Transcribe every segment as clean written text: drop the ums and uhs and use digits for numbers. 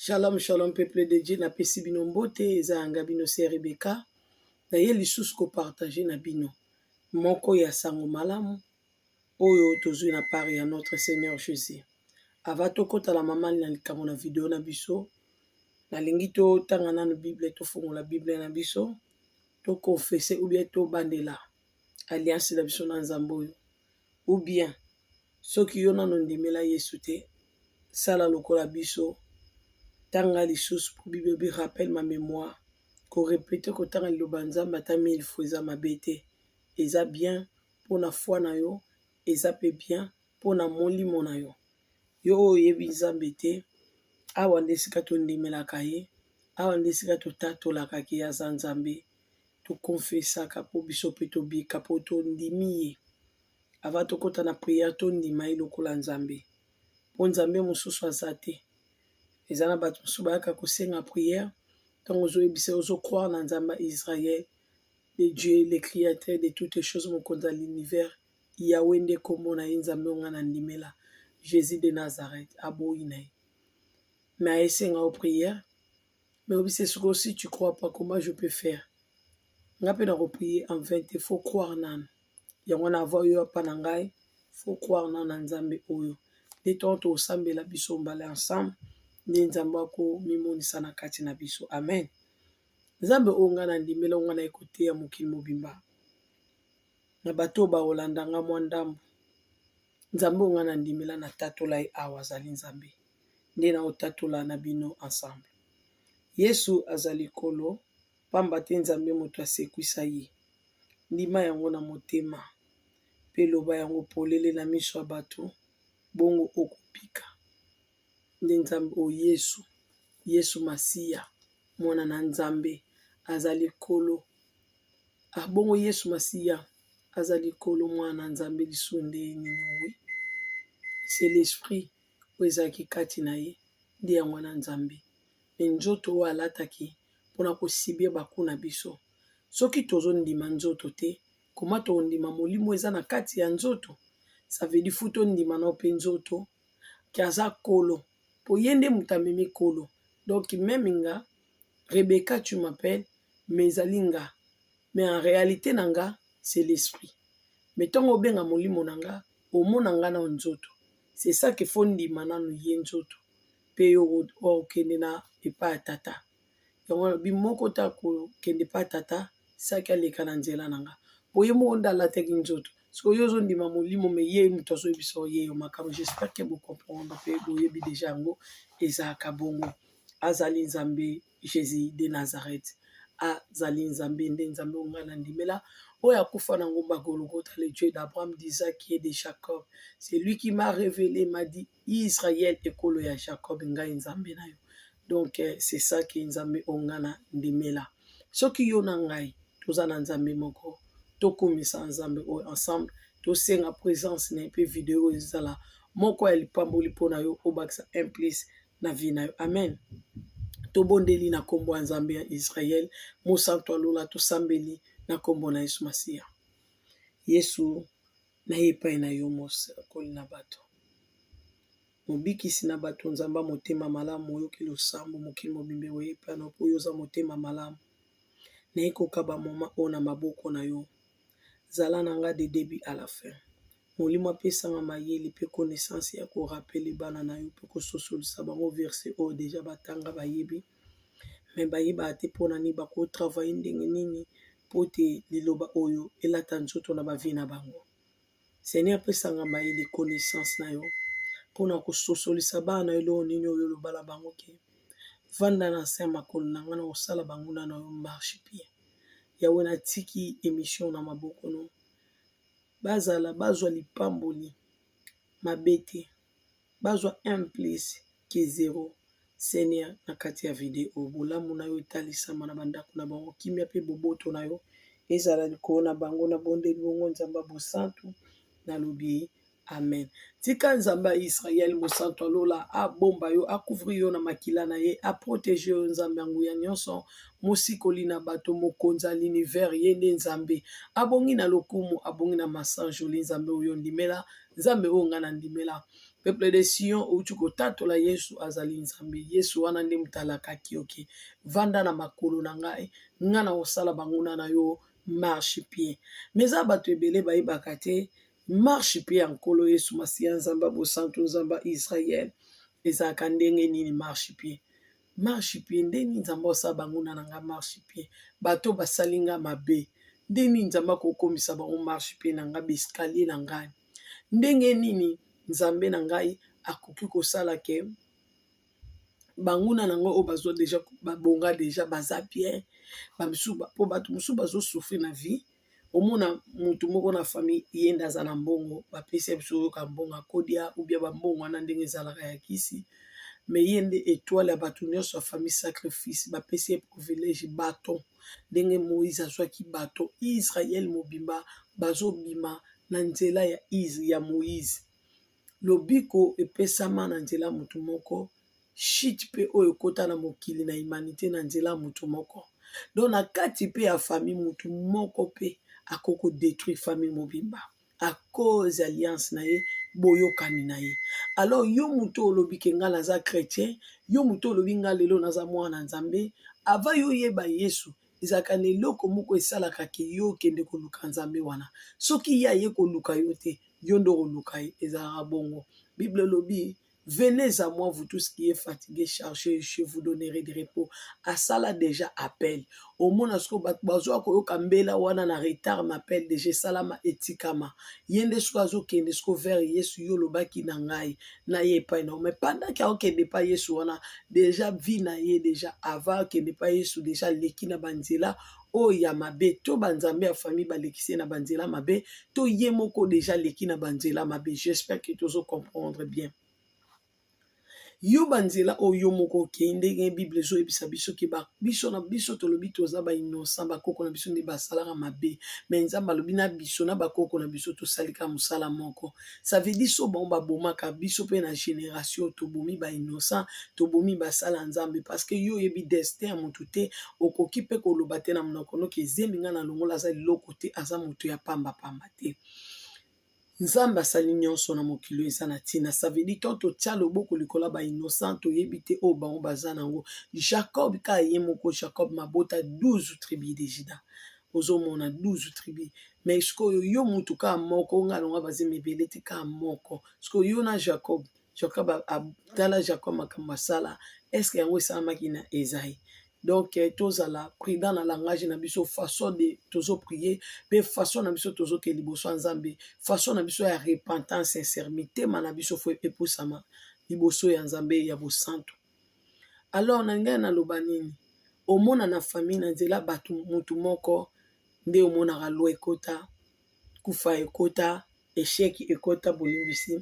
Shalom, shalom, peuple de Dieu, napesi bino mbote, eza yanga bino se Rebecca. Naye lisusu kopartage na bino moko ya sango malamu oyo tozwi na part ya notre Seigneur Jésus. Avant tokɔta mama na likambo na video na biso, nalingi totanga nanu Bible, tofongola Bible na biso, toconfesse ou bien tobandela alliance na biso na Nzambe oyo. Ou bien soki yo nano ndimela Yesu te, sala lokola biso, tanga lisusu po Bible elobi rappelle ma mémoire. Korépéter, kotanga liloba Nzambe ata mille fois eza mabe te, eza bien mpona foi na yo, eza mpe bien mpona molimo na yo. Yo oyo oyebi Nzambe te, awa nde esika tondimelaka ye, awa nde esika totatolaka ke aza Nzambe, tokonfesaka mpo biso mpe tobika mpo tondimi ye. Avant tokɔta na prière, tondima ye lokola Nzambe, mpo Nzambe mosusu aza te. Eza na bato mosusu bayaka kosenga prière, ntango ozoyebisa, ozocroire na Nzambe ya Israel, le Dieu, le créateur de toutes choses, mokonzi ya l'univers, Yawe nde nkombo na ye, Nzambe oyo nga na ndimela, Jésus de Nazareth, aboyi na ye. Mais ayesenga yo prière, mais oyebisa sikoyo: si tu crois pas, comment je peux faire? Nga mpe na koprier en vain te, faut croire nanu. Yango wana, avant oyo apa na ngai, faut croire nanu na Nzambe oyo. Nde ntango tokosambela biso mbala ensemble, nde Nzambe akomimonisa na kati na biso. Amen. Nzambe oyo ngai na ndimela, oyo ngai naye koteya mokili mobimba na bato oyo bakolanda nga mwa ndambo, Nzambe oyo ngai na ndimela, natatola ye awa, azali Nzambe, nde naotatola na bino ensemble. Yesu azali Nkolo, pamba te Nzambe moto asekwisa ye. Ndima yango na motema mpe loba yango polele na miso ya bato, bongo okobika. Nde Nzambe oyo, Yesu, Yesu Masiya, mwana na Nzambe, azali Nkolo. Abongo Yesu Masiya azali Nkolo, mwana na Nzambe, lisusu nde nini? Oui, c'est l'esprit oyo ezalaki kati na ye nde yango wana Nzambe. Me nzoto oyo alataki mpona kosubir bacoups na biso. Soki tozondima nzoto te, koma tokondima molimo eza na kati ya nzoto? Ça veut dire faut tondima nao mpe nzoto ke aza Nkolo, mpo ye nde moto amemi Nkolo. Donc même nga Rebecca, tu m'appelles, mais ezali nga, mais en réalité na nga c'est l'esprit. Mais ntango obenga molimo na nga, omona nga na nzoto. C'est ça que faut ndima nanu ye nzoto, mpe yo okende na epai ya Tata. Yango alobi moko te akokende epai ya Tata saki aleka na nzela na nga, po ye moko nde alataki nzoto. Soki yo ozondima molimo, mais ye moto azoyebisa ye yo makambo. J'espère ke bocomprendre mpe boyebi déjà yango ezalaka bongo. Azali Nzambe, Jésus de Nazareth azali Nzambe, nde Nzambe oyo ngai na ndimela, oyo akufa na ngomba Golgotha, le Dieu d'Abraham, d'Isaac et de Jacob. C'est lui qui m'a révélé, m'a dit: Israël, ekolo ya Jacob, ngai Nzambe na yo. Donc c'est ça ke Nzambe oyo ngai na ndimela. Soki yo na ngai toza na Nzambe moko, tokomisa Nzambe oyo ensemble, tosenga présence na ye, mpe video oyo ezala moko ya lipamboli mpona yo, obakisa un plus na vie na yo. Amen. Tobondeli na nkombo ya Nzambe ya Israel, mosantu alola. Tosambeli na nkombo na Yesu Masiya. Yesu, naye epai na yo, mosakoli na bato, mobikisi na bato, Nzambe motema malamu, oyoki losambo mokili mobimba oye epai na yo, mpo oyo oza motema malamu. Naye kokaba moma oyo na maboko na yo. Zala na nga de début à la fin. Molimo apesanga mayele mpe connaissance ya korappeler bana na yo mpe kososolisa bango verset oyo déjà batanga, bayebi, mais bayebaka te mpona nini bakotravailler ndenge nini mpo te liloba oyo elata nzoto na bavie na bango. Seigneur, apesanga mayele, connaissance na yo mpona kososolisa bana na yo eloko nini oyo oloba na bango ke vanda na se ya makolo na ngai, na kosala banguna na yo marchepied. Yawe, natiki émission na maboko no, bazala bazwa lipamboli mabe te, bazwa 1 plus ke 0. Seigneur, na kati ya video, bolamu na yo etalisama na bandako na bango, kimia mpe boboto na yo ezala likolo na bango. Na bondeli bongo, Nzambe ya bosantu, nalobi amen. Tika Nzambe ya Israel, mosantu alola, abomba yo, acouvrir yo na makila na ye, aprotéger yo. Nzambe ya nguya nyonso, mosikoli na bato, mokonzi ya l'univers, ye nde Nzambe abongi na lokumu, abongi na masanjoli. Nzambe oyo ndimela, Nzambe oyo ngai na ndimela. Peuple de Sion, outi kotatola Yesu azali Nzambe. Yesu wana nde moto alakaki yo ke vanda na makolo na ngai, ngai nakosala banguna na yo marche pied. Mais eza bato ebele bayebaka te marche pied ya Nkolo Yesu Masiya Nzambe ya bosantu, Nzambe ya Israël ezalaka ndenge nini marche pied? Marche pied nde nini Nzambe osala banguna na nga marche pied? Bato basali nga mabe nde nini Nzambe akokomisa bango marche pied na nga, baescalier na ngai? Ndenge nini Nzambe na ngai akoki kosala ke banguna na ngai oyo bazwa deja babonga deja baza bien, bamisusu po bato mosusu bazosouffrir na vie? Omona motu moko na famille, ye nde aza na mbongo, bapesi biso oyoka mbongo akodia ou bien bambongo wana ndenge ezalaka ya kisi, mais ye nde étoile ya bato nyonso ya famille. Sacrifice, bapesi ye privilège, baton, ndenge Moïse azwaki bato Israel mobimba bazobima na nzela ya ise ya Moïse. Lobiko epesama na nzela ya motu moko, chute mpe oyo ekota na mokili na humanité na nzela ya motu moko. Donc na kati mpe ya famille, motu moko mpe akoki kodétruire famille mobimba à cause alliance na ye, boyokani na ye. Alors yo motu olobi ke ngai naza chrétien, yo motu olobi ngai lelo naza mwana Nzambe, avant yo oyeba Yesu, ezalaka na eloko moko esalaka ke yo okende koluka Nzambe wana. Soki ye aye koluka yo te, yo nde okoluka ye. Ezalaka bongo. Bible elobi: "Venez à moi, vous tous qui êtes fatigués, chargés, je vous donnerai du repos." Asala déjà appel. Omona sikoyo bato bazwa koyoka mbela wana na retard, ma appel déjà esalama, etikama. Ye nde sikoyo azokende sikoyo vers Yesu. Yo olobaki na ngai na ye epai na yo, mais pendant ke akokende epai Yesu wana, déjà vie na ye, déjà avant akende epai Yesu, déjà aleki na banzela oyo ya mabe, to banzambe ya famille balekisi ye na banzela mabe, to ye moko déjà aleki na banzela mabe. J'espère que tozo comprendre bien. Yo banzela oyo yo moko okei, ndenge Bible ezoyebisa biso ke biso na biso tolobi toza bainnocent, bakoko na biso nde basalaka mabe, mais Nzambe alobi na biso na bakoko na biso tosalika mosala moko. Ça veut dire so bango babomaka biso mpe na génération, tobomi bainnocent, tobomi basala Nzambe, parce que yo oyebi destin ya motu te. Okoki mpe koloba te na monoko noki ezemi nga na longola aza eloko te, aza moto ya pambapamba te. Nzambe asali nyonso na mokili oyo eza na ntina. Ça veut dire to totia loboko likolo ya bainnocent, toyebi te oyo bango baza nango. Jacob ka ye moko, Jacob mabota 12 tribus de Juda, ozomona 12 tribus. Mais sikoyo yo mutu kaka moko, nga longa bazemi ebele te, kaka moko. Sikoyo yo na Jacob, Jacob tala Jacob makambo asala, est-ce yango esalamaki na Ezai? Donc tozala prudent na langage na biso, façon de tozoprier mpe façon na biso tozokende liboso ya Nzambe, façon na biso ya repentance sincère. Mitema na biso fo epusama liboso ya Nzambe ya bosantu. Alors na ngai naloba nini? Omona na famille, na nzela bato, mutu moko nde omonaka loi ekota, kufa ekota, échec ekota, bolimbisi,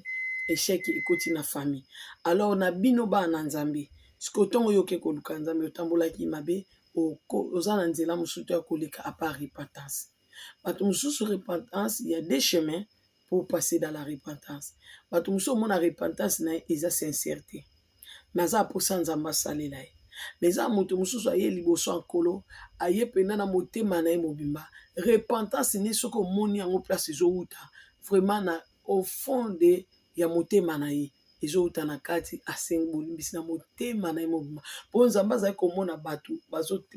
échec ekoti na famille. Alors na bino bana na Nzambe, sikoyo ntongo oyo oke koluka Nzambe, otambolaki mabe, oza na nzela mosusu ya koleka à part repentance. Bato mosusu, repentance, il y a des chemins pour passer dans la repentance. Bato mosusu omona repentance na ye eza sincère te, mais aza aposa Nzambe asalela ye. Mais eza moto mosusu aye liboso ya Nkolo, aye mpenza na motema na ye mobimba. Repentance nde soki omoni yango place ezowuta vraiment na au fond de ya motema na ye, ezowuta na kati, asengi bolimbisi na motema na ye mobimba, mpo Nzambe azali komona bato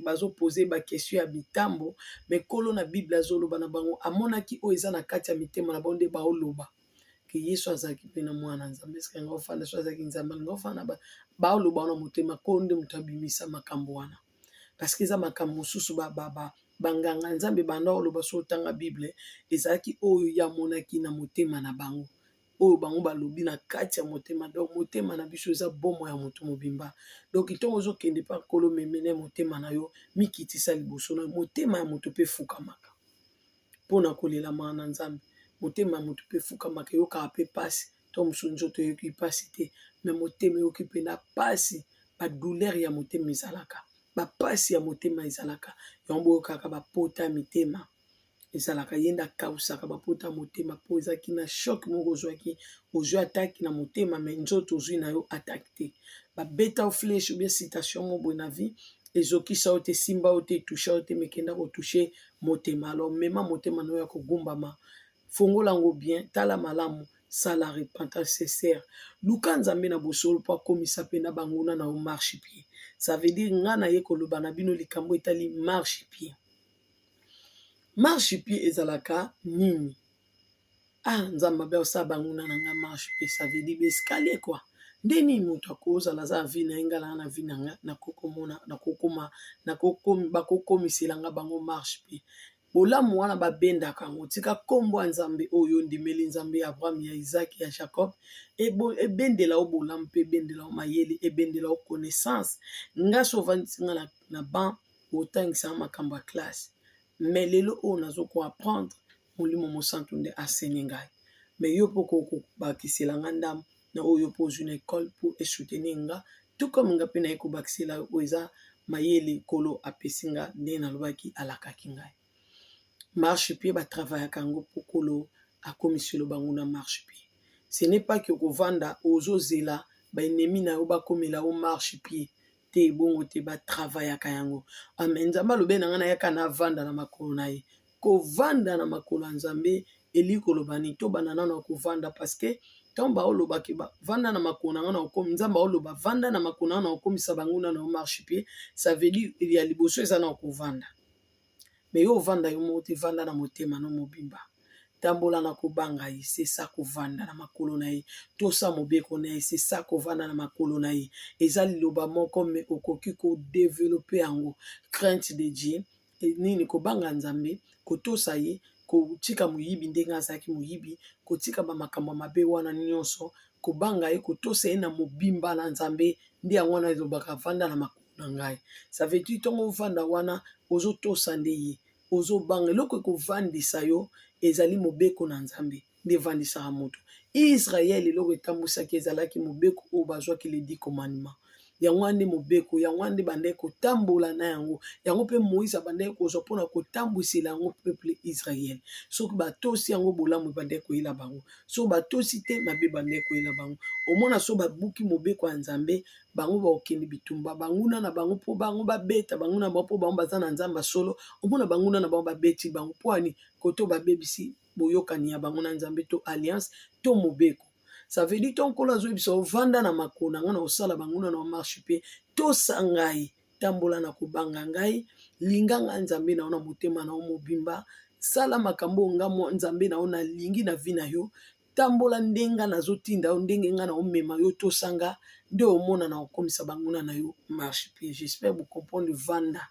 bazopose baquestion ya bitambo. Mais Nkolo na Bible azoloba na bango, amonaki oyo eza na kati ya mitema na bango, nde baoloba ke Yesu azalaki mpe na mwana Nzambe. Eske yango ofanda so azalaki Nzambe, alinga ofanda? Baoloba wana motema. Nkolo nde moto abimisa makambo wana, parce que eza makambo mosusu banganga Nzambe banda oloba. So otanga Bible, ezalaki oyo ye amonaki na motema na bango, oyo bango balobi na kati ya motema. Donc motema na biso eza bomo ya moto mobimba. Donc ntongo ozokende mpa Nkolo, memene motema na yo, mikitisa liboso na motema ya moto mpe efukamaka mpona kolelamaka na Nzambe. Motema ya moto mpe efukamaka, eyokaka mpe pasi. To mosusu nzoto eyoki pasi te, mais motema eyoki mpena pasi. Badouleur ya motema ezalaka, bapasi ya motema ezalaka. Yango boyokaka bapota ya mitema ezalaka. Ye nde akausaka bapota ya motema, mpo ezalaki na choc moko ozwaki, ozwi attaque na motema, mais nzoto ozwi na yo attaque te. Babeta yo flèche ou bien citation moko boye na vie, ezokisa yo te, esimba yo te, etouche yo te, mais ekenda kotouche motema. Alors mema motema na yo ya kogumbama, fongola yango bien, tala malamu. Sala repentance sincère. Luka Nzambe na bosolo mpo akomisa mpe na banguna na yo marche pied. Ça veut dire nga naye koloba na bino likambo etali marche pied. Marche pied ezalaka nini? Ah, Nzambe abe osala banguna na nga marche pied, ça veut dire ba escalier quoi. Nde nini moto akozala aza na vie na ye, nga na vie na nga, nakokomona nakokoma bakokomisela nga bango marche pied. Bolamu wana babendaka yango. Tika nkombo ya Nzambe oyo ondimeli, Nzambe ya Abraham, ya Isaac, ya Jacob, ebendela yo bolamu mpe ebendela yo mayele, ebendela yo connaissance. Nga so ovandisi nga na banc, otangisanga makambo ya classe, mais lelo oyo nazo koapprendre, Molimo Mosantu nde aseni ngai. Mais yo mpo kokobakisela nga ndambo na oyo mpo ozwi na ekole mpo esoutenir nga, tout comme nga mpe naye kobakisela yo oyo eza mayele Nkolo apesi nga, ndenge nalobaki alakaki ngai. Marche pied, batravaillaka yango mpo Nkolo akomiselo bango na marche pied. Ce n'est pas que okovanda ozozela baennemi na yo bakomela yo marche pied te, bongo te, batravaillaka yango. Amen. Nzambe alobi na ngai nayaka navanda na makolo na ye. Kovanda na makolo ya Nzambe elingi koloba nini? Tobanda nano ya kovanda, parce que ntango baolobaki vanda na makolo na ngai na okomi, Nzambe aoloba vanda na makolo na ngai na okomisa banguna na yo marche pied, ça veut dire ya liboso eza na kovanda. Mais yo ovanda yo moko te, vanda na motema no mobimba. Tambola na kobanga ye, c'est ça kovanda na makolo na ye. Tosa mobeko na ye, c'est ça kovanda na makolo na ye. Eza liloba moko, mais okoki kodévelopper yango. Crainte de Dieu nini? Kobanga Nzambe, kotosa ye, kotika moyibi ndenge azalaki moyibi, kotika bamakambo ya mabe wana nyonso, kobanga ye, kotosa ye na mobimba na Nzambe. Nde yango wana elobaka vanda na makolo na ngai. Ça veut dire ntongo ovanda wana, ozotosa nde ye, ozobanga. Eloko ekovandisa yo ezali mobeko na Nzambe nde evandisaka moto. Israel, eloko etambwisaki ezalaki mobeko oyo bazwaki, les 10 commandements. Yango wana nde mobeko, yango wana nde bandaki kotambola na yango. Yango mpe Moïse abandaki kozwa mpona kotambwisela yango peuple Israel. Soki batosi yango, bolamu ebandaki koyela bango. Soki batosi te, mabe ebandaki koyela bango. Omona, so babuki mobeko ya Nzambe, bango bakokende bitumba, banguna na bango, mpo bango babeta banguna na bango, mpo bango baza na Nzambe ya solo. Omona banguna na bango babeti bango mpo ani koto babebisi boyokani ya bango na Nzambe, to alliance to mobeko. Ça veut dire to Nkolo azoyebisa: ovanda na makolo na ngai na kosala banguna na marche mpe tosa ngai, tambola na kobanga ngai, linga ngai Nzambe na yo na motema na yo mobimba, sala makambo oyo nga Nzambe na yo nalingi na vie na yo, tambola ndenge nazotinda yo, ndenge ngai na omema yo, tosanga nde omona na kokomisa banguna na yo marche pied. J'espère bocomprendre. Vanda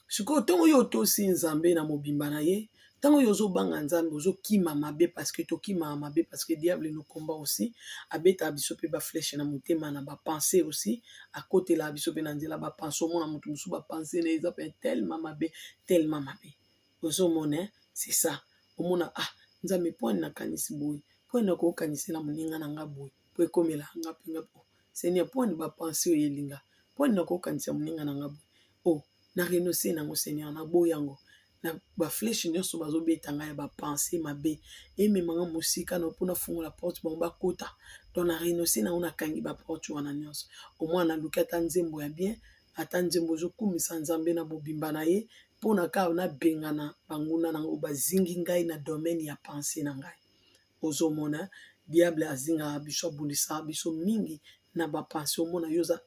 sikoyo. Ntango oyo otosi Nzambe na mobimba na ye, ntango oyo ozobanga Nzambe, ozokima mabe, parce que tokimaka mabe, parce que diable nous combat aussi. Abetaka biso mpe baflèche na motema, na bapensées aussi. Akotelaka biso mpe na nzela bapensées. Omona moto mosusu, bapensées na eza mpe tellement mabe, tellement mabe. Ozomona, c'est ça. Omona: ah Nzambe, mpo ani nakanisi boye? Mpo ani nakokanisela moninga na nga boye? Po ekomela nga mpenga, oh Seigneur, mpo ani bapensées oyo elinga? Mpo ani nakokanisa moninga na nga boye? Oh, na renonce nango, Seigneur, naboyi yango. Na baflèche nyonso bazobeta ngai ya bapensées mabe, ememanga mosika na mpona fungola porte bango bakota. Donc na renonce nango, nakangi baporte wana nyonso. Omwana, naluki ata nzembo ya bien, ata nzembo ezokumisa Nzambe na mobimba na ye, mpona kaka nabengana banguna nango bazingi ngai na domaine ya pensée na ngai. Ozomona, diable azingaka biso, abundisaka biso mingi na bapensées. Omona yo oza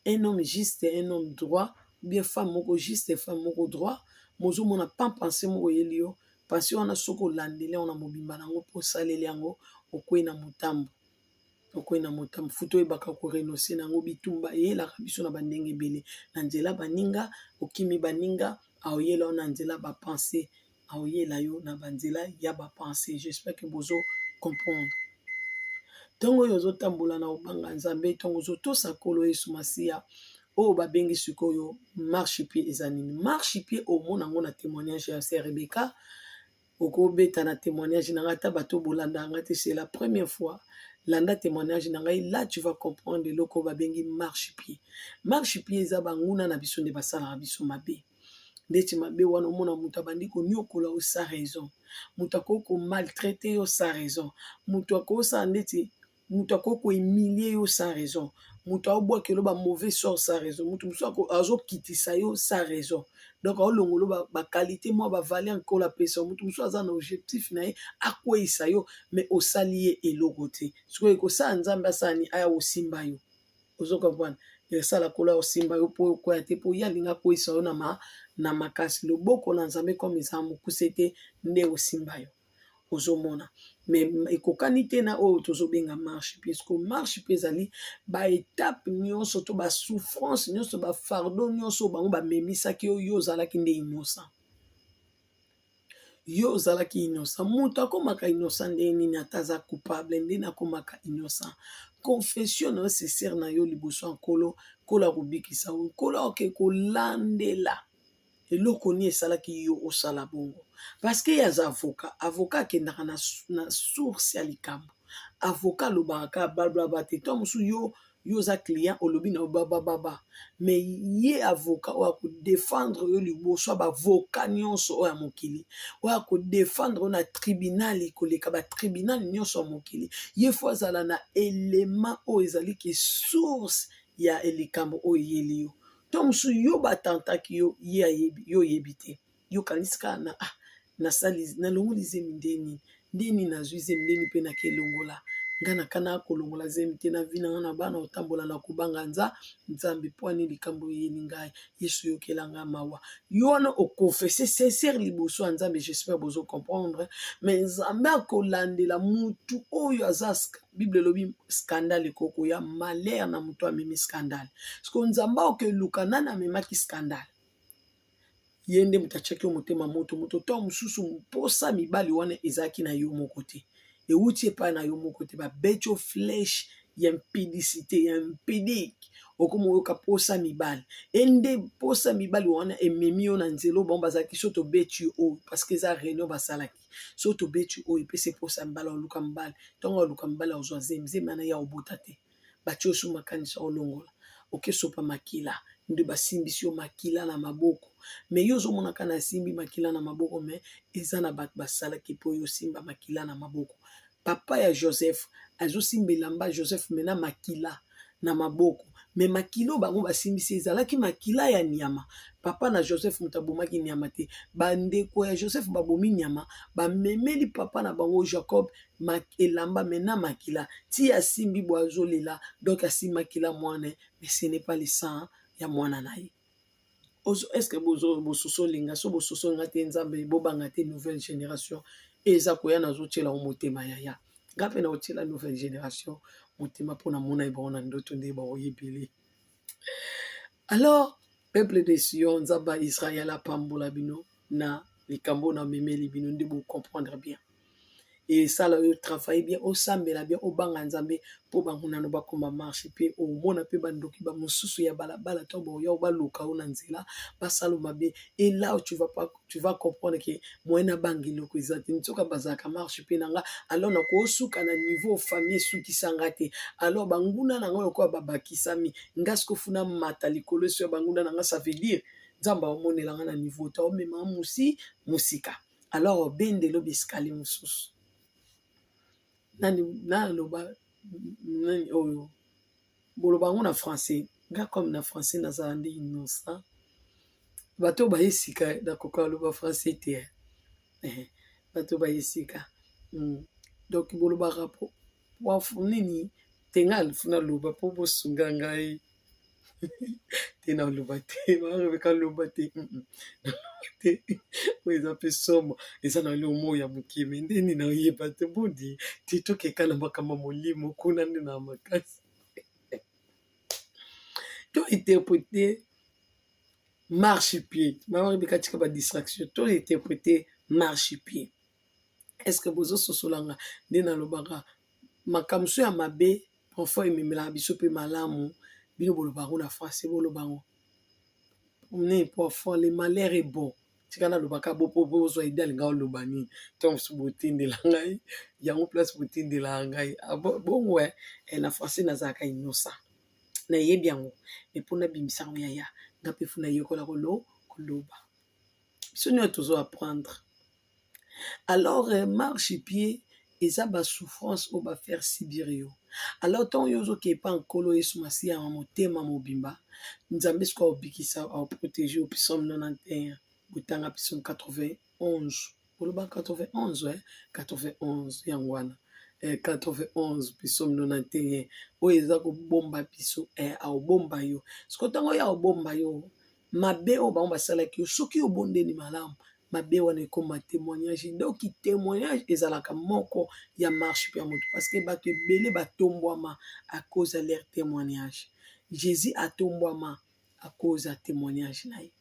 un homme juste, un homme droit, bien femme moko juste, femme moko droit, mozomona pan pensée moko oyeli yo. Pensée wana, soki olandeli yango na mobimba nango mpo osaleli yango, okwei na motambo, okwei na motambo. Futu oyebaka korenoncer na yango. Bitumba eyelaka biso na bandenge ebele. Na nzela baninga, okimi baninga, aoyela yo na nzela bapensées, aoyela yo na banzela ya bapensées. J'espère que bozo comprendre. Ntongo oyo ozotambola na kobanga Nzambe, ntongo ozotosa Nkolo Yesu Masiya, oyo babengi sikoyo marche pied eza nini? Marche pied, omona yango na témoignage ya sœur Rebecca. Okobeta na témoignage na ngai, ata bato bolanda nga te, c'est la première fois, landa témoignage na ngai. Là tu vas comprendre eloko oyo babengi marche pied. Marche pied eza banguna na biso nde basalaka biso mabe. Ndeti mabe wana, omona moto abandi koniokola yo sans raison, moto akoki komaltraiter yo sans raison, moto akosala ndeti Moto akoki kohumilie yo sans raison, moto aobwakela yo bamauvais sort sans raison, moto mosusu azokitisa yo sans raison. Donc aolongolo baqualité mwa bavaleur Nkolo apesa yo. Moto mosusu aza na objectif na ye akweyisa yo, mais osali ye eloko te. Sikoyo ekosala Nzambe asala nini? Aya kosimba yo. Ozo comprendre? Esala Nkolo akosimba yo mpo okwea te, mpo ye alingi akweyisa yo na makasi. Loboko na Nzambe comme eza mokuse te nde osimba yo. Ozomona, mais ekokani te na oyo tozobenga marche, puisque marche mpe ezali baétape nyonso to basouffrance nyonso, bafardeau nyonso bango bamemisaki yo. Yo ozalaki nde innocent, yo ozalaki innocent. Moto akomaka innocent ndenge nini? Ata aza coupable, ndeni akomaka innocent? Confession na yo sincère na yo liboso ya Nkolo, Nkolo akobikisa yo. Nkolo akoke kolandela eloko nini esalaki yo osala bongo, parce que ye aza avocat. Avocat akendaka na source ya likambo. Avocat alobaka kaka blablabla te. To mosusu yo oza client, olobi na yo babababa, mais ye avocat oyo akodefendre yo liboso ya baavocat nyonso oyo ya mokili, oyo akodefendre yo na tribunal koleka batribunal nyonso ya mokili, ye faut azala na elema oyo ezali ke source ya likambo oyo eyeli yo. To mosusu yo batantaki yo, ye ayebi, yo oyebi te. Yo kanisi kaka na ah, nasali, nalongoli zemi ndeni ndeni, nazwi zemi ndeni mpe nakelongola. Nga nakana kolongola zemi te na vie na nga na bana otambola na kobanga Nzambe. Mpo ani likambo eyeli ngai? Yesu, yokela nga mawa. Yo wana oconfesse sincère liboso ya Nzambe. J'espère bozo comprendre. Mais Nzambe akolandela mutu oyo aza. Bible elobi scandale ekokoya, malheur na moto amemi scandale. Parce que Nzambe akokeluka nani amemaki scandale. Ye nde moto atiaki yo motema moto moto. To mosusu mposa mibali wana ezalaki na yo moko te, ewuti epai na yo moko te. Babeti yo flèche ya impudicité, ya impudique, okoma oyoka posa mibali. E nde posa mibali wana ememi yo na nzela oyo bango bazalaki. So tobeti yo oyo, parce que eza réunion basalaki, so tobeti oyo epesi posa mibali, oluka mibali. Ntongo aluka mibali, azwa zemi. Zemi wana ya obota te, batie yo so makanisi olongola, okesopa makila. Nde basimbisi yo makila na maboko, mais yo ozomona kaka nasimbi makila na maboko, mais eza na bato basalaki mpo yo osimba makila na maboko. Papa ya Joseph azosimba elamba Joseph mais na makila na maboko, mais makila oyo bango basimbisi ezalaki makila ya nyama. Papa na Joseph moto abomaki nyama te. Bandeko ya Joseph babomi nyama, bamemeli papa na bango Jacob elamba mais na makila. Ti asimbi bo, azolela. Donc asimbi makila mwana, mais ce n'est pas le sang ya mwana na ye. Est-ce bososolinga? So bososolinga te, Nzambe, bobanga te. Nouvelle génération eza koya, nazotiela ngo motema. Yaya nga mpe nakotiela nouvelle génération motema mpo namona ye bango na ndoto nde bakoyebele. Alors, peuple de Sion, Nzambe ya Israel apambola bino na likambo na memeli bino nde bocomprendre bien. Esala oyo travaille bien, osambela bien, obanga Nzambe mpo bango nano bakoma marche mpe omona mpe bandoki bamosusu ya balabala to boya baluka yo na nzela, basala mabe. Et là tu vas pas, tu vas comprendre que moyen nabanga eloko eza te. Nzoka bazalaka marche mpe na nga. Alors nakosuka na niveau famille esukisanga te. Alors banguna na nga lokola babakisami nga, siko funa mata likolo eso ya banguna na nga. Ça veut dire Nzambe aomonela nga na niveau te, aomema mosi mosika. Alors obendelo bisikali mosusu nani naloba nani oyo boloba yango na français. Nga comme na français nazala nde innocent. Bato baye sika, nakoka koloba français te. Bato baye sika, donc bolobaka nini te? Nga naloba mpo bosunga ngai te. Naloba te, Rebeka, loba te, naloba te. Oyo eza mpe somo, eza na eloko moko ya moke, mais ndeni nayeba te. Boni te, tokeka na makambo ya molimo kuna nde na makasi. To interpréter marche pied. Mama Rebeka, tika badistraction. To interpréter marche pied. Est ce que bozososolanga nde nalobaka? Makambo so ya mabe parfois ememelaka biso mpe malamu. Bino boloba yango na français, boloba yango nini? Parfois le malheur est bon. Tika nalobaka bo po bozwa idée. Alinga oloba nini? To mosusu botindela ngai yango place, botindelaka ngai bongo. Na français nazalaka innocent, nayebi yango, mais mpo nabimisa yango, yaya nga mpe faut nayekola koloba. Biso nyonso tozo apprendre. Alors marche pied. Eza ba souffrance oyo ba faire subir yo. Alors ntango yo ozokende epa Nkolo Yesu Masiya na motema mobimba, Nzambe sikoyo akobikisa yo, akoproteger yo. Psaume 91, botanga psaume 91. Oloba 91, eh? 91 yango wana. 91 psaume 91 oyo eza kobomba biso, akobomba yo. Sikoyo ntango oyo akobomba yo, mabe oyo bango basalaki yo, soki obondeli malamu, mabe wana ekoma témoignage. Donc témoignage ezalaka moko ya marche mpe ya moto, parce que bato ebele batombwama à cause ya leur témoignage. Jésus atombwama à cause ya témoignage na ye,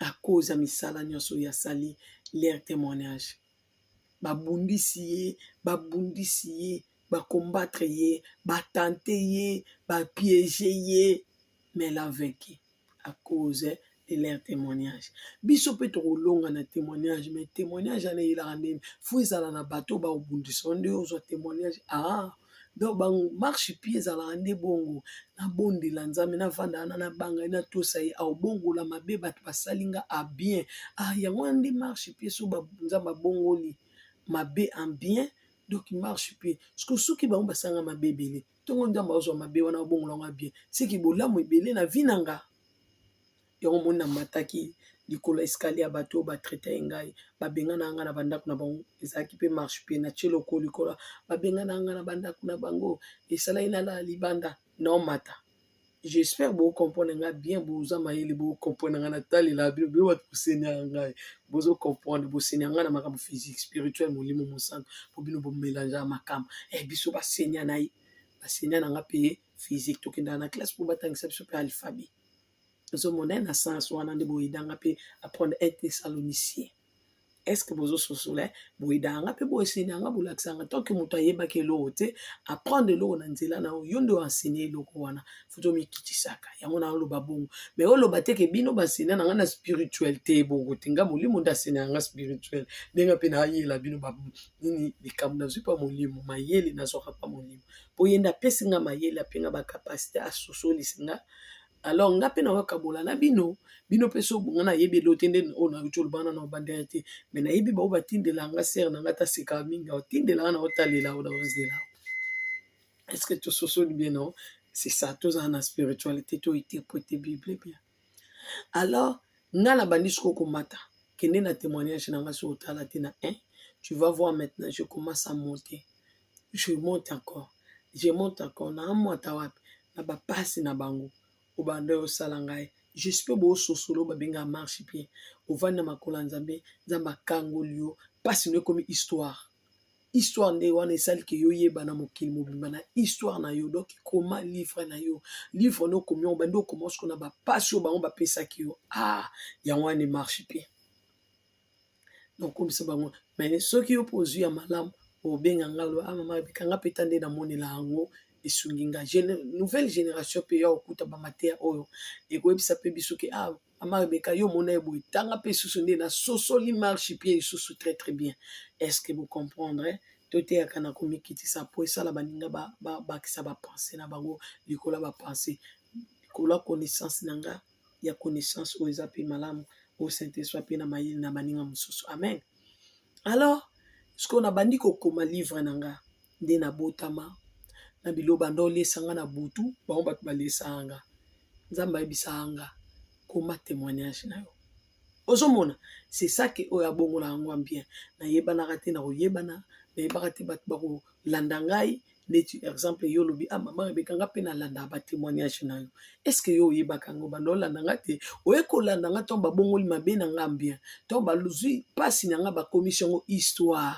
à cause ya misala nyonso oyo asali, leur témoignage. Babundisi ye, babundisi ye, bacombattre ye, batenter ye, bapiéger ye, mais il a vaincu à cause de leur témoignage. Biso mpe tokolonga na témoignage, mais témoignage wana eyelaka ndeni? Faut ezala na bato bakobundisa nde ozwa témoignage. Ah, donc bamarche pied ezalaka nde bongo. Nabondela Nzambe, navanda wana, nabanga ye, natosa ye, aobongola mabe bato basali nga en bien. Ah, yango wana nde marche pied. So Nzambe abongoli mabe en bien, donc marche pied. Parce soki bango basalanga mabe ebele, ntongo Nzambe azwa mabe wana, abongola yango bien, seki bolamu ebele na vie na nga. Yango moni namataki likolo ya escalier ya bato oyo batraiter ye ngai, babengana nga na bandako na bango. Ezalaki mpe marche pied. Natie lokolo likolo, babengana nga na bandako na bango, esalaki nalala libanda, naomata. J'espère bocomprendre nga bien, boza mayele, bocomprendre nga. Natalela bino, bino bato bosenia ngai, bozocomprendre, bosenia ngai na makambo physique, spirituel, molimo mosantu, po bino bomélanger ya makambo. Biso basenia na ye, basenia na nga mpe physique, tokendaka na classe mpo batangisa biso mpe alphabet. Ozomona na sens wana nde boyedanga mpe apprendre 1 Thessaloniciens. Est ce que bozososola? Boyedanga mpe, boenseigner nga, bolakisanga. Tant que moto ayebaki eloko te, apprendre eloko na nzela na yo nde oenseigner eloko wana. Faut tomikitisaka. Yango na oloba bongo, mais oloba te ke bino baenseignant na nga na spirituel te. Bongo te, nga molimo nde enseigne nga spirituel, ndenge mpe nayela bino nini likambo nazwi mpa molimo. Mayele nazwaka mpa molimo, po ye nde apesi nga mayele, ape nga bacapacité, asosolisi nga. Alors nga mpe nakokabola na bino. Bino mpe so nga nayebi elo te, nde oyo nauti oloba wana na obandela te, mais nayebi bao batindela nga. Sere na nga tasekaka mingi, otindela nga na otalela oyo naozela. Est ce que tososoli bien? Non, c'est ça, tozala na spiritualité, tointerpréter Bible bien. Alors nga na bandi sikoyo komata, kende na témoignage na nga. So otala te na 1, tu vas voir. Maintenant je commence à monter, je monte encore, je monte encore. Naamwata wapi? Na bapasi na bango obanda osala ngai. J'espère boososolo oyo babengaka marche pied. Ovandi na makolo ya Nzambe, Nzambe akangoli yo mpasi no, ekomi histoire. Histoire nde wana esaliki yo yeba na mokili mobimba na histoire na yo. Donc koma livre na yo, livre no okomi, obandi okoma siko na bapasi oyo bango bapesaki yo. Ah, yango wana marche pied. Donc komisa bango. Mais soki yo mpo ozwi ya malamu, obenga nga, oloba: "Ah, mama Rebeka, nga mpe ta nde namonela yango, esungi nga." Nouvelle génération mpe ya kokuta bamateya oyo ekoyebisa mpe biso ke: "Ah, mama Rebeka, yo omona ye boye, tanga mpe lisusu nde nasosoli marche pied lisusu très très bien." Est ce que bocomprendre? Toteyaka na komikitisa, po esala baninga bakisa bapensées na bango likolo ya bapensées, likolo ya connaissance na nga, ya connaissance oyo eza mpe malamu, oyo Saint-Esprit mpe na mayele na baninga mosusu. Amen. Alors sikoyo nabandi kokoma livre na nga nde nabotama na biloko banda olesa nga na butu, bango bato balesaka nga. Nzambe ayebisaka nga: "Koma témoignage na yo." Ozomona, c'est ça ke oyo abongola yango bien. Nayebanaka te na koyebana, nayebaka te bato bakolanda ngai. Neti exemple, yo olobi: "Ah, mama Rebeka, nga mpe nalandaka batémoignage na yo." Est ce que yo oyebaka yango? Banda olanda nga te, oye kolanda nga ntango babongoli mabe na nga bien, ntango bazwi mpasi na nga, bakomisi yango histoire,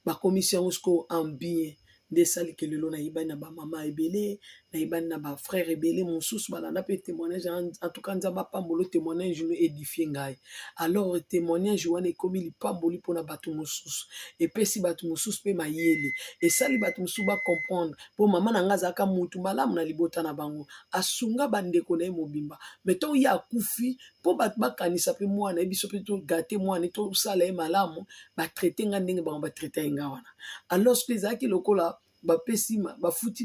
bakomisi yango sikoyo en bien. Nde esaliki lelo nayebani na bamama ebele, nayebani na bafrère ebele mosusu balanda mpe témoignage. En tout cas, Nzambe apambola. Témoignage no édifie ngai. Alors témoignage wana ekomi lipamboli mpona bato mosusu, epesi bato mosusu mpe mayele, esali bato mosusu bacomprendre, mpo mama na ngai azalaka mutu malamu na libota na bango, asunga bandeko na ye mobimba. Mais ntango ye akufi, mpo bato bakanisa mpe mwana ye, biso mpe togâter mwana, tosala ye malamu, batraiter nga ndenge bango batraiter ye nga wana. Alors soki ezalaki lokola bapesi, bafuti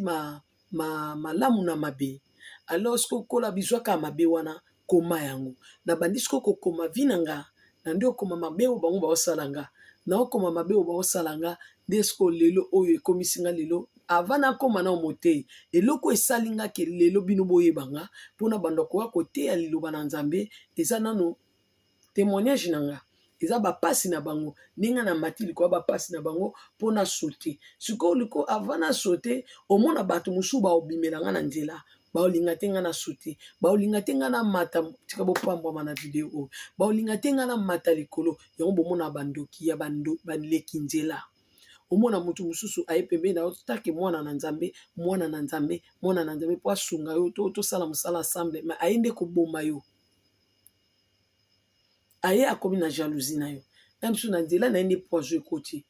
malamu na mabe. Alors soki okola bizwaka mabe wana, koma yango. Nabandi sikoyo kokoma vie na nga, na nde okoma mabe oyo bango baosala nga, naokoma mabe oyo baosala nga. Nde sikoyo lelo oyo ekomisi nga lelo avant nakoma nao moteyi, eloko esali nga ke lelo bino boyeba nga mpo nabanda koya koteya liloba na Nzambe, eza nano temoignage na nga, eza ba pasi na bango nde nga namati likolo ya ba pasi na bango mpo na saute. Sikoyo liko avant na saute, omona bato mosusu baobimela nga na nzela, baolinga te nga na saute, baolinga te nga namata. Tika bopambwama na video oyo, baolinga te nga namata likolo. Yango bomona bandoki ya baleki nzela. Omona moto mosusu aye pembeni na yo take mwana na Nzambe, mwana na Nzambe, mwana na Nzambe, mpo asunga yo to tosala mosala ensemble, mais aye nde koboma yo. Aye akomi na jalousie na yo, na biso na nzela na ye nde poison ekoti.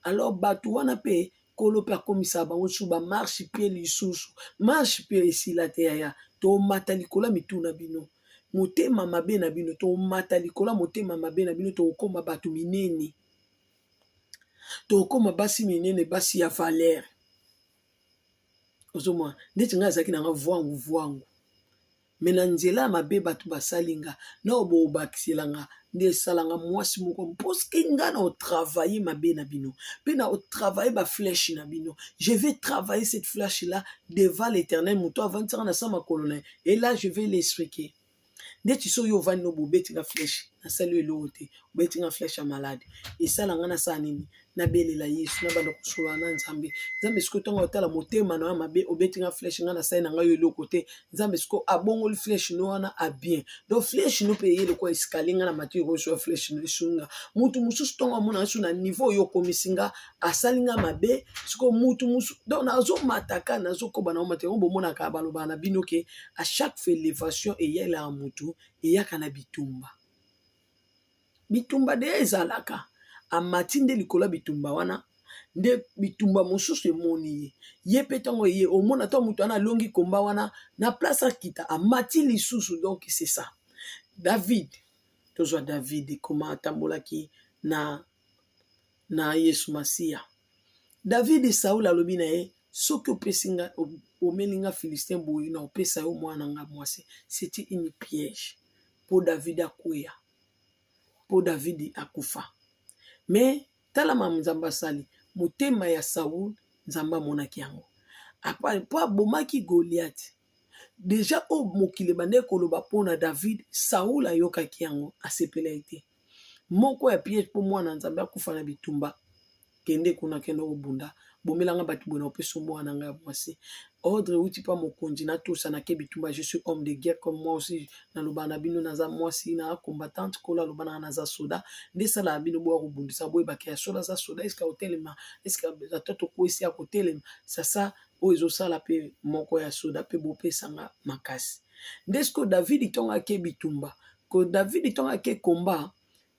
Alors bato wana mpe Nkolo mpe akomisaka bango lisusu ba marche pied, lisusu marche pied esila te. Yaya, tomata likolo ya mitu na bino, motema mabe na bino, tomata likolo ya motema mabe na bino, tokokoma bato minene, tokokoma basi minene, basi ya valeur. Ozomona ndeti ngai azalaki nanga vwangu vwangu, mais na nzela ya mabe bato basali nga na oyo bobakisela nga nde esala nga mwasi moko, mposke nga na otravaille mabe na bino mpe na otravaille baflèche na bino. Je vais travailler cette flèche là devant l'Éternel, moto avandisaka na sa makolo na ye, et là je vais l'expliquer. Ndeti soki yo ovandi no bobeti nga flèche, nasali yo eloko te, obeti nga flèche ya malade, esala nga nasala nini? Nabelela Yesu, nabanda kosolola na Nzambe. Nzambe sikoyo ntango otala motema na yo mabe, obeti nga flèche, nga nasali na ngai yo eloko te, Nzambe sikoyo abongoli flèche no wana a bien. Donc flèche no mpe eye lokola escalier, nga na mati ekozwa flèche no esunga mutu mosusu. Ntongo amona so na niveau oyo okomisi nga, asali nga mabe, sikoyo mutu mosusu. Donc nazomataka, nazokoba na omata. Yango bomonaka balobaka na bino ke à chaque fois élévation eyelaka mutu, eyaka na bitumba. Bitumba de ezalaka, amati nde likolo ya bitumba wana, nde bitumba mosusu emoni ye. Ye mpe ntango eye, omona ntango moto wana alongi komba wana, na place akita, amati lisusu. Donc c'est ça. David, tozwa David, koma atambolaki na Yesu Masiya. David, Saul alobi na ye: soki opesi nga, omeli nga Philistin boye, na opesa yo mwana nga mwasi. C'était une piège mpo David akweya, mpo David akufa. Mais tala ma Nzambe asali motema ya Saul, Nzambe amonaki yango mpo abomaki Goliath. Déjà oyo mokili ebandaki koloba mpona David, Saul ayokaki yango, asepelaki te. Moko ya piège mpo mwana Nzambe akufa na bitumba: kende kuna, kende kobunda, bomelanga bato boye, na opesa mwana ngai ya mwasi. Ordre euti mpa mokonzi, natosa, nake bitumba. Je suis homme de guerre comme moi aussi. Nalobaka na bino, naza mwasi na combattante. Kolo aloba nanga naza soda, nde esalaka bino boya kobundisa, boyebaka ya solo aza soda. Eske otelema? Eske ata tokwesi ya kotelema? Sasa oyo ezosala mpe moko ya soda mpe bopesanga makasi. Nde sikoyo David ntongo ake bitumba, ko David ntongo ake komba,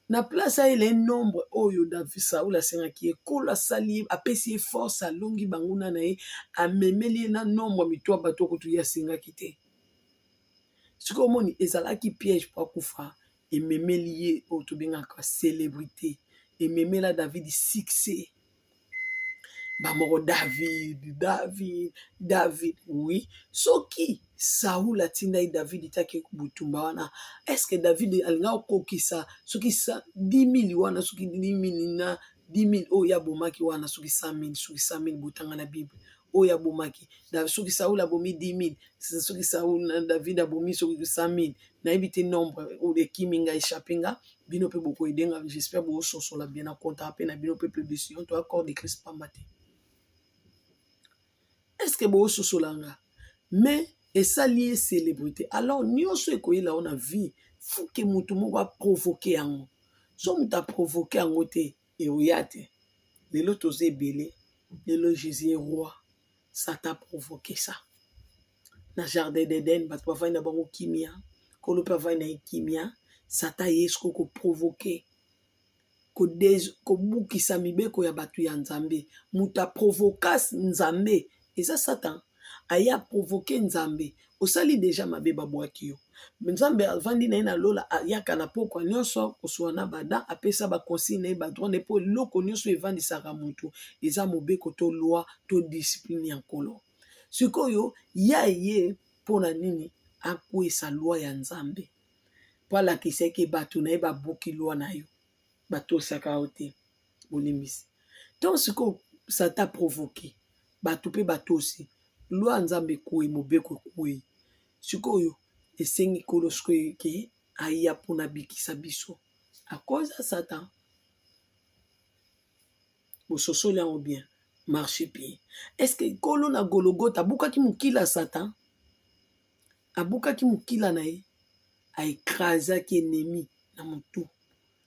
na place ayela nombre oyo David Saul asengaki ye, Nkolo asali ye, apesi ye force, alongi banguna na ye, amemeli ye na nombre mito ya bato kutu ye asengaki te. Sikoyo omoni ezalaki piège mpo akufa, ememeli ye oyo tobengaka célébrité, ememela David succès. Bamoko David, David, David. Oui, soki Saul atindaki David taki butumba wana, est-ce David alinga kokokisa soki 10 000 wana, soki 10 000 na 10 000 oyo abomaki wana, soki 100 000, soki 100 000, botanga na Bible, oyo abomaki, soki Saul abomi 10 000, soki Saul, David abomi soki 100 000, nayebi te nombre oyo ekimi nga, échappe nga. Bino mpe bokoyede nga, j'espère bososola bien. Na comptaka mpe na bino peuple de Sion to accord de Christ pamba te. Est ce que bososola nga? Mais esali ye célébrité. Alors nyonso ekoyela yo na vie, fuke motu moko aprovoke yango. So moto aprovoke yango te, eoya te. Lelo toza ebele, lelo Jésus est roi. Satan provoqué ça na jardin d'Eden. Bato bavandi na bango kimia, Nkolo mpe avandi na ye kimia. Satan ye siko koprovoke, kobukisa mibeko ya bato ya Nzambe. Moto aprovoka Nzambe eza Satan. Aye aprovoke Nzambe: osali déjà mabe, babwaki yo. Nzambe avandi na ye na lola, ayaka na pokwa nyonso kosola na bada, apesa baconsigne na ye, badroit na ye, mpo eloko nyonso evandisaka motu eza mobeko to loi to discipline ya Nkolo. Sikoyo ya ye mpona nini akwesa loi ya Nzambe? Mpo alakisaki bato na ye babuki loi na yo, batosaka yo te. Bolimbisi. Ntango sikoyo Satan aprovoke bato mpe batosi loi ya Nzambe ekwei, mobeko ekwei. Sikoyo esengi Nkolo sikoyo ke aya mpona abikisa biso à cause ya Satan. Bososoli yango bien, marche bien. Est-ce que Nkolo na Golgotha abukaki mokila ya Satan? Abukaki mokila na ye, aecrasaki ennemi na motu,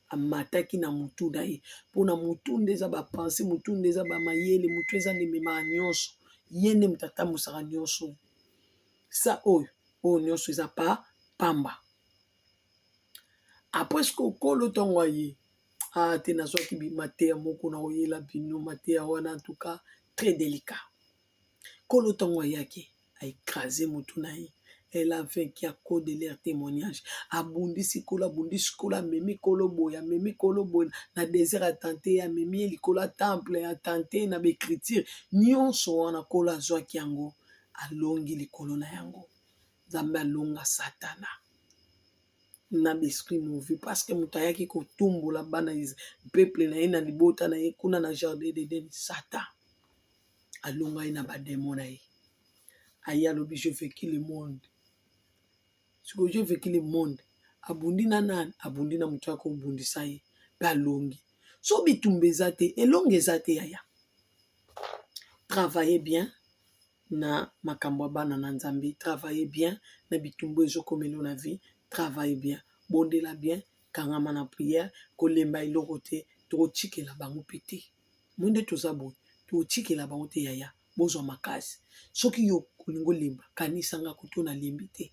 amataki na motu na ye. Mpo na motu nde eza ba pensées, motu nde eza ba mayele, motu eza nde ememaka nyonso. Ye nde moto atambwisaka nyonso. Sa oyo, oyo nyonso eza pa pamba. Après sikoyo Nkolo ntango aye, ah te, nazwaki mateya moko na koyela bino mateya wana, en tout cas très délicat. Nkolo ntango ayaki, aécrase motu na ye. Elle a vaincu à cause de leur témoignage. Abundisi Nkolo, abundisi Nkolo, amemi Nkolo boye, amemi Nkolo boye na désert, atante ye, amemi ye likolo ya temple, atante na baécriture nyonso wana. Nkolo azwaki yango, alongi likolo na yango. Nzambe alonga Satana na baesprit mauvais, parce que moto ayaki kotumbola bana peuple na ye na libota na ye kuna na jardin d'Eden, Satan alonga ye na badémon na ye. Aye alobi: "Je vaincu le monde." Sikoyo je vaincu le monde, abundi na nani? Abundi na moto ayaki kobundisa ye mpe alongi. So bitumba eza te, elongi eza te. Yaya, travaille bien na makambo ya bana na Nzambe, travaille bien na bitumba ezokomela na vie, travaille bien, bondela bien, kangama na prière, kolemba eloko te. Tokotikela bango mpe te. Mo nde toza boye, tokotikela bango te. Yaya, bozwa makasi. Soki yo olingi olemba, kanisa nga kutu nalembi te.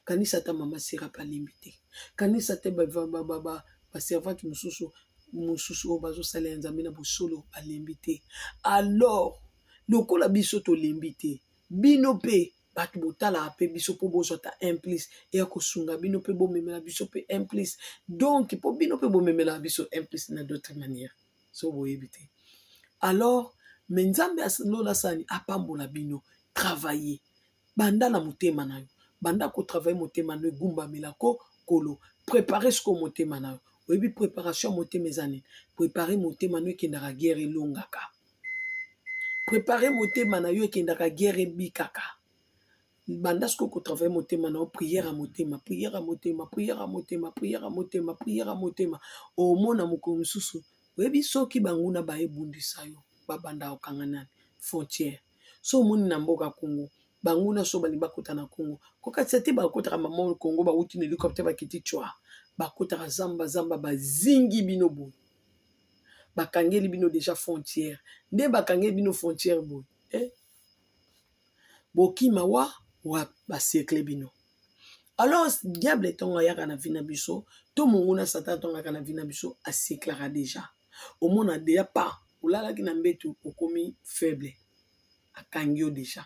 Kanisa ata mama Sera mpe alembi te. Kanisa te baservante mosusu mosusu oyo bazosalela Nzambe na bosolo, balembi te. Alors lokola biso tolembi te, bino mpe bato botalaka mpe biso mpo bozwa ata un plus eya kosunga bino mpe bomemela biso mpe un plus. Donc mpo bino mpe bomemelaka biso un plus na d'autres manières, so boyebi te. Alors me Nzambe lola asani apambola bino. Travailler, banda na motema na yo, banda kotravaille motema na yo, egumbamela ko Kolo. Prépare sikoyo motema na yo. Oyebi préparation ya motema eza nini? Prépare motema na yo, ekendaka guerre, elongaka. Prépare motema na yo, ekendaka guerre, ebikaka. Banda sikoyo kotravaille motema na yo, prière ya motema, prière ya motema, prière ya motema, prière ya motema, prière ya motema. Omona mokolo mosusu, oyebi, soki banguna bayebundisa yo, babanda kokanga nani? Frontière. So omoni na mboka Congo, banguna so balingi bakota na Congo, kokatisa te. Bakotaka mama Congo, bawuti na hélicoptère, bakiti cwa, bakotaka zamba zamba, bazingi bino boye, bakangeli bino déjà frontière. Nde bakangeli bino frontière boye, eh? Bokima wa wapi? Bacercle bino. Alors diable ntongo ayaka na vie na biso, to monguna Satan ntongo ayaka na vie na biso, acerclaka déjà. Omona déjà pa olalaki na mbeto, okomi faible, akangi yo déjà.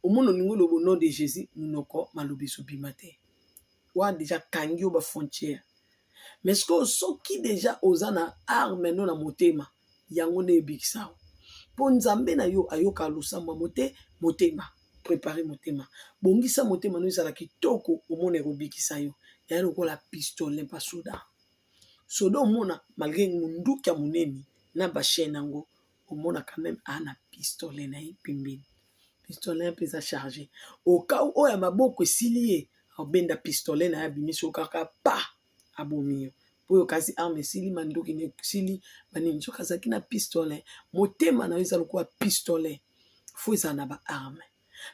Omona olingi oloba au nom de Jésus, monoko maloba ezobima te, wana déjà akangi yo bafrontière. Mais sikoyo soki déjà oza na arme no na motema, yango nde ebikisa yo, mpo Nzambe na yo ayokaka losambo ya motema. Prépare motema, bongisa motema no ezala kitoko, omona ekobikisa yo. Eya lokola pistolet mpa soda. Soda omona malgré munduki ya monene na bachaîne yango, omona quand même aa na pistolet na ye pembeni. Pistolet mpe eza charge au cas oyo ya maboko esili ye, abenda pistolet na ye, abimisi yo kaka pa, abomi yo. Po oyo kasi arme esili, mandoki na esili, banini. Soki azalaki na pistolet, motema na yo eza lokola pistolet, faut ezala na baarme,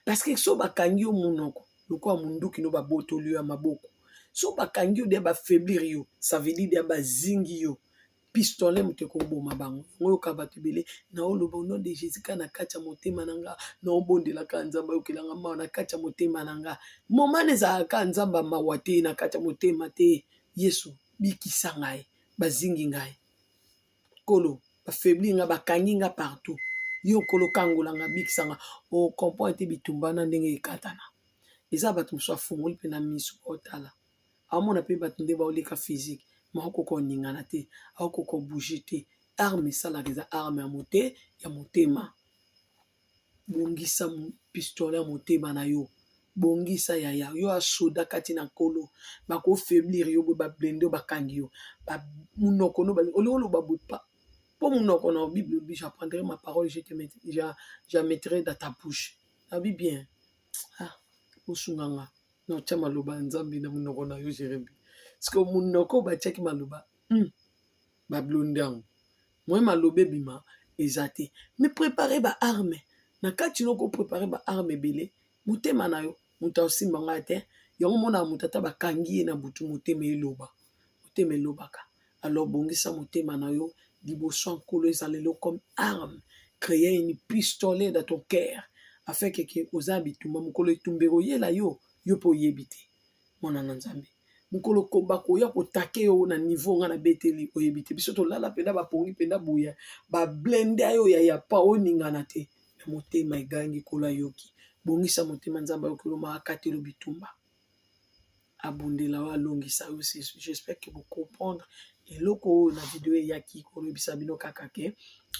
parce que so bakangi yo monoko lokola munduki no, babotoli yo ya maboko, so bakangi yo deya, bafaiblir yo, ça veut dire deya bazingi yo. Pistolet moto ekoboma bango. Yango oyoka bato ebele naoloba au nom de Jésus kaka na kati ya motema na nga, naobondelaka Nzambe ayokelanga mawa na kati ya motema na nga. Momane ezalaka kaka Nzambe mawa te na kati ya motema te. Yesu, bikisa ngai, bazingi ngai, Nkolo, bafaiblir nga, bakangi nga partout. Yo Nkolo, kangola nga, bikisa nga. Ocomprendre te bitumba na ndenge ekatana. Eza bato mosusu afungoli mpe na miso, baotala, aomona mpe bato nde baoleka physique, ma akoka koningana te, akoka kobouge te. Arme esalaka eza arme ya mote ya motema. Bongisa pistolet ya motema na yo, bongisa yaya. Yo asoda kati na Nkolo, bakofaiblir yo boye, bablinde yo, bakangi yo monoko no, olingi oloba boye pa. Mpo monoko na Bible elobi, j'apprendrai ma parole, je te je mettrai dans ta bouche. Nabi bien. Ah, osunga nga. Na otya maloba ya Nzambe na monoko na yo, Jeremie. Parce que monoko batiaki maloba, bablonde yango. Moye maloba ebima eza te. Mais préparer ba armes. Na kati noko préparer ba armes ebele, motema na yo, moto aosimba ngai te. Yango monaka moto ata bakangi ye na butu, motema eloba. Motema elobaka. Alors bongisa motema na yo liboso ya Nkolo, ezala eloko comme arme. Créer une pistolet dans ton cœur afin que oza bitumba, mokolo etumba ekoyela yo, yo mpe oyebi te. Mwana na Nzambe, mokolo bakoya kotake yo na niveau nga nabeteli, oyebi te. Biso tolala mpenza bapongi mpenza boya bablende yo ya pa oningana te. Me motema egangi, Nkolo ayoki. Bongisa motema, Nzambe ayoki, oloma akatelo bitumba, abundela oyo, alongisa yo. J'espère que bocomprendre eloko oyo na video eyaki kolobisa bino kaka ke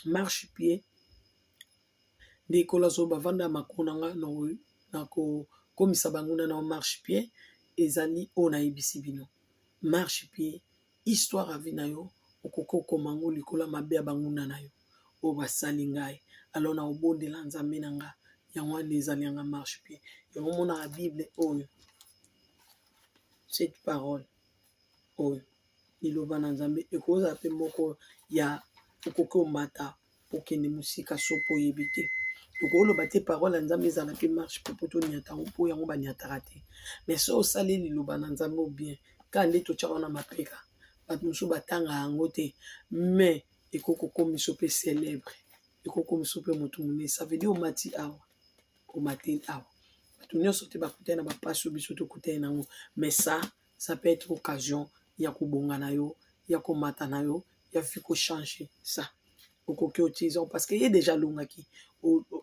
marchepied nde ekolo azoba bavanda ya makolo na nga na kokomisa banguna na marchepied. Ezali oyo nayebisi bino, marchepied, histoire ya vie na yo, okoki kokoma yango likolo ya mabe ya banguna na yo oyo basali ngai. Alors na obondela Nzambe na nga, yango wana ezali yanga marchepied. Yango omonaka Bible oyo, cette parole oyo, liloba na Nzambe, ekozala mpe moko ya okoki omata okende mosika so mpo oyebi te. Tokoloba te parole ya Nzambe ezala mpe marchepied mpo toniata yango, mpo yango baniataka te. Mais so osali liloba na Nzambe o bien, kaka nde totyaka wana mapeka, bato mosusu batanga yango te, mais ekoki kokomisa mpe célèbre, ekoki komisa mpe motu monene. Ça veut dire omati awa, omateli awa. Bato nyonso te bakutani na bapasi oyo biso tokutani nango, mais ça peut être occasion ya kobonga na yo, ya komata na yo, ya vie kochanger. Ça okoki utiliser parce que ye déjà alongaki.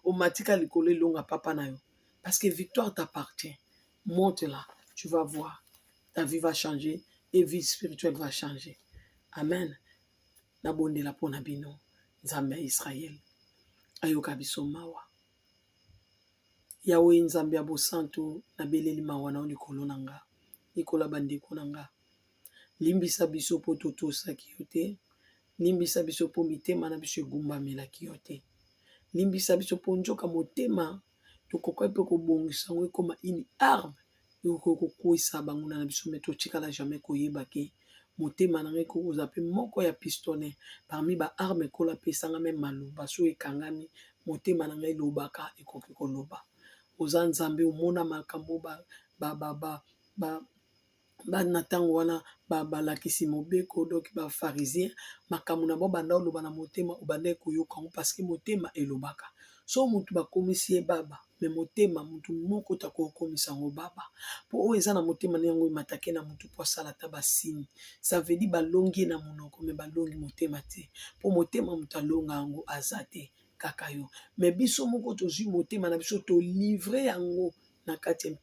Omatika likolo, elonga papa na yo, parce que victoire t'appartient. Monte là, tu vas voir, ta vie va changer et vie spirituelle va changer. Amen. Nabondela mpona bino. Nzambe ya Israele ayoka biso mawa. Yawe Nzambe ya bosantu, nabeleli mawa na yo likolo na nga, likolo ya bandeko na nga. Limbisa biso mpo totosaki yo te. Limbisa biso mpo mitema na biso egumbamelaki yo te. Limbisa biso mpo nzoka motema tokoki mpe kobongisa yango ekóma une arme ekoki kokweyisa banguna na biso. Me totikala jamais koyeba ke motema na ngai ekoki kozala mpe moko ya pistolet parmi baarme ekolo apesanga. Me maloba so ekangami, motema na ngai elobaka, ekoki koloba. Oza Nzambe, omona makambo na ntango wana balakisi mobeko, donc bafarisien, makambo na bango banda oloba na motema, obandaki koyoka yango, parce que motema elobaka. So motu bakomisi ye baba, me motema motu moko ta kokomisa yango baba, mpo oyo eza na motema na yango ematake na motu mpo asala ata basini. Ça veut dire balongi ye na monoko, me balongi motema te, mpo motema moto alonga yango aza te, kaka yo. Me biso moko tozwi motema na biso, tolivre yango na kati ya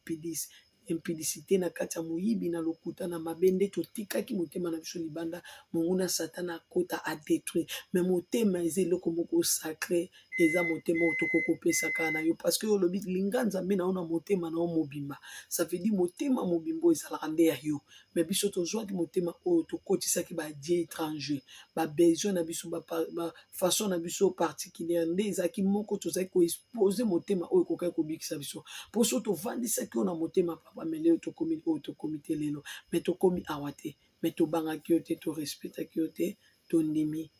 impudicité, na kati ya moyibi, na lokuta, na mabe. Nde totikaki motema na biso libanda, monguna Satana akota, adétruire. Me motema eza eloko moko sacré, eza motema oyo tokoki kopesa kaka na yo, parce que olobi linga Nzambe na yo na motema na yo mobimba. Ça veut dire motema mobimba oyo ezalaka nde ya yo. Me biso tozwaki motema oyo, tokotisaki badieu étranger, babesoin na biso, bafaçon na biso particulière. Nde ezalaki moko tozalaki koexpose motema oyo ekokaki kobikisa biso, mpo so tovandisaki oyo na motema papa. Me lelo tokomi oyo tokomi te lelo, me tokomi awa te. Me tobangaki yo te, torespectaki yo te. Tondimi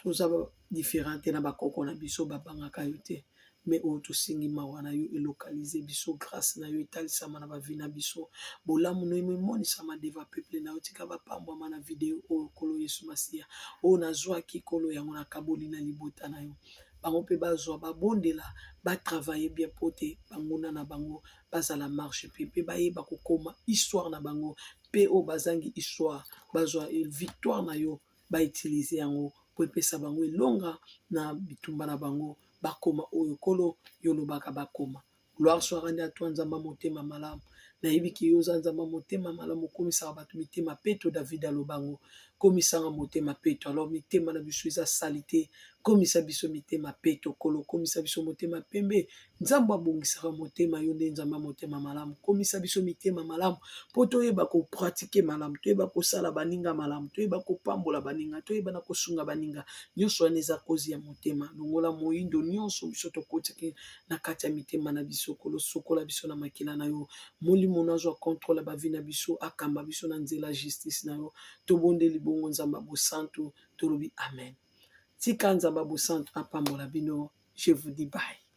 toza différent te na bakoko na biso, babangaka yo te. Me oyo tosengi mawa na yo elokalize biso, grâce na yo etalisama na bavie na biso, bolamu na yo emonisama devant peuple na yo. Tika bapambwama na video oyo, Nkolo Yesu Masiya. Oyo nazwaki, Nkolo, yango nakaboli na libota na yo. Bango mpe bazwa, babondela, batravaille bien mpo te banguna na bango bazala marchepied, mpe bayeba kokoma histoire na bango, mpe oyo bazangi histoire bazwa victoire na yo, bautilize yango po epesa bango elonga na bitumba na bango, bakoma oyo Nkolo yo olobaka bakoma. Gloire soit rendue à toi, Nzambe motema malamu. Nayebi ke yo oza Nzambe motema malamu, okomisaka bato mitema peto. David alobango. Komisa nga motema peto. Alors mitema na biso eza salite, komisa biso mitema peto, Nkolo, komisa biso motema pembe. Nzambe abongisaka motema, yo nde Nzambe ya motema malamu. Komisa biso mitema malamu mpo toyeba kopratike malamu, toyeba kosala baninga malamu, toyeba kopambola baninga, toyeba na kosunga baninga. Nyonso wana eza kozi ya motema. Longola moyindo nyonso biso tokotaki na kati ya mitema na biso. Nkolo, sokola biso na makila na yo. Molimo na azwa controle ya bavi na biso, akamba biso na nzela justice na yo. Tobondeli bongo, Nzambe ya bosantu, tolobi amen. Tika Nzambe ya bosantu apambola bino. Je vous dis bye.